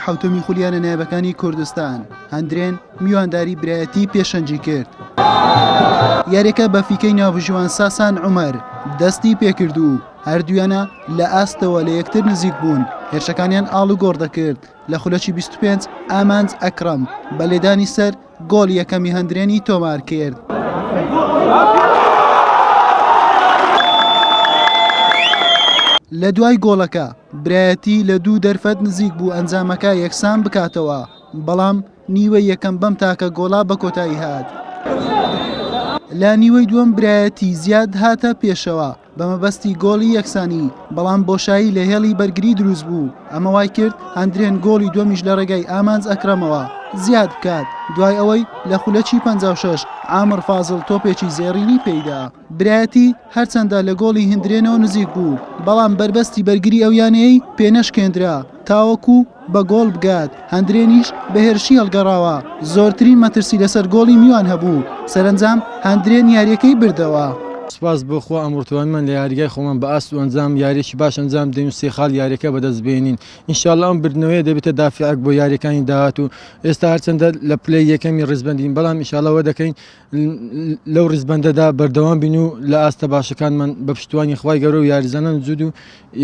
حەوتەمی خولی یانە نایابەکانی کوردستان، هەندرێن میوانداری برایەتی پێشەنگی کرد. یاریەکە بە فیکەی ناوبژیوان ساسان عومەر دەستی پێکرد و هەردوویانە لە ئاستەوە لە یەکتر نزیک بوون، هێرشەکانیان ئاڵوگۆڕ دەکرد. لە خولەکی 25 ئامانج ئەکرەم بە لێدانی سەر گۆڵی یەکەمی هەندرێنی تۆمار کرد. لە دوای گۆڵەکە برایەتی لە دوو دەرفەت نزیک بوو ئەنجامەکە یەکسان بکاتەوە، بەڵام نیوەی یەکەم بەم تاکە گۆڵە بە کۆتایی هات. لە نیوەی دووەم برایەتی زیاد هاتە پێشەوە، بە مەبەستی گۆڵی یەکسانی، بەڵام بۆشایی لە هێڵی بەرگری دروست بوو، ئەمە وایکرد هەندرێن گۆڵی دووەمیش لە ڕێگای ئامانج ئەکرەمەوە زیاد بکات، دوای ئەوەی لە خولەکی 56 عامڕ فازڵ تۆپێکی زێڕینی پێیدا. برایەتی هەرچەندە لە گۆڵی هندرێنەوە نزیک بوو، بەڵام بەربەستی بەرگری ئەو یانەیەی پێنەشکێندرا تاوەکو بە گۆڵ بگات، هەندرێنیش بە هێرشی هەڵگەڕاوە، زۆرترین مەترسی لەسەر گۆڵی میوان هەبوو، سەرەنجام هەندرێن یارییەکەی بردەوە. سوپاس بۆ خوا ئەمڕۆ توانیمان لە یاریگای خۆمان بە ئاست و ئەنجام یارییەکی باش ئەنجام بدەین و سێ خاڵ یارییەکە بەدەست بێنین، ان شاء اللە ئەم بردنەوەیە دەبێتە دافعێک بۆ یارییەکانی داهاتوو، ئێستا هەرچەندە لە پلەی یەکەمی ڕیزبەندین بەڵام ان شاء اللە ئەوە دەکەین لەو ڕیزبەندەدا بەردەوام بین و لە ئاستە باشەکانمان بە پشتیوانی خوای گەورە و یاریزانان جود و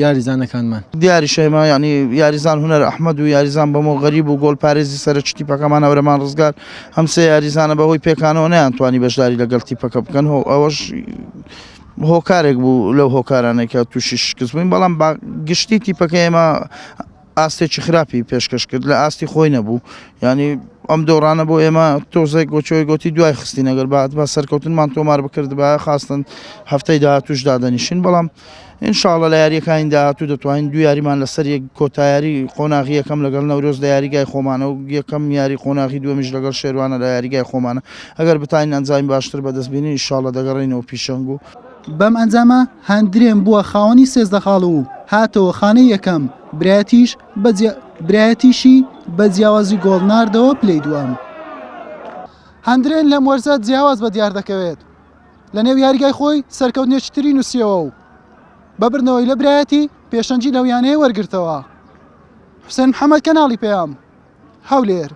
یاریزانەکانمان. دیاریشە ئێمە یانی یاریزان هونەر ئەحمەد و یاریزان بەمۆ غەریب و گۆڵپارێزی سەرەکی تیپەکەمان هەورەمان ڕزگار ئەم سێ یاریزانە بەهۆی پێکانەوە نەیانتوانی بەشداری لەگەڵ تیپەکە بکەن هۆ ئەوەش هۆکارێک بوو لەو هۆکارانەی کە تووشی شکست بووین بەڵام با گشتی تیپەکە ئێمە ئاستێکی خراپی پێشکەش کرد لە ئاستی خۆی نەبوو ینی ئەم دۆڕانە بۆ ئێمە تۆزێک گۆچۆی گوتی دوای خستین ئەگەر بات بە سەرکەوتنمان تۆمار بکرد بە خواستن هەفتەی داهاتوش دادەنیشین بەڵام ئینشاءاللە لە یاریەکانی داهاتوو دەتوانین دوو یاریمان لەسەر یەک کۆتایاری قۆناغی یەکەم لەگەڵ نەورۆز لە یاریگای خۆمانە و یەکەم یاری قۆناغی دووەمیش لەگەڵ شێروانە لە یاریگای خۆمانە ئەگەر بتانین ئەنجامی باشتر بەدەست بێنین ئینشاءاللە دەگەڕێینەوە پیشەنگ و بەم ئەنجامە هەندرێن بووە خاوەنی 13 خاڵ و هاتەوە خانەی یەکەم، برایەتیش بە برایەتیشی بە جیاوازی گۆڵ ناردەوە پلەی دووەم. هەندرێن لەم وەرزە جیاواز بە دیار دەکەوێت. لە نێو یاریگای خۆی سەرکەوتنێکی تری نووسیەوە و بە بردنەوەی لە برایەتی پێشەنگی لەو یانەیە وەرگرتەوە. حوسێن محەمەد کەناڵی پەیام، هەولێر.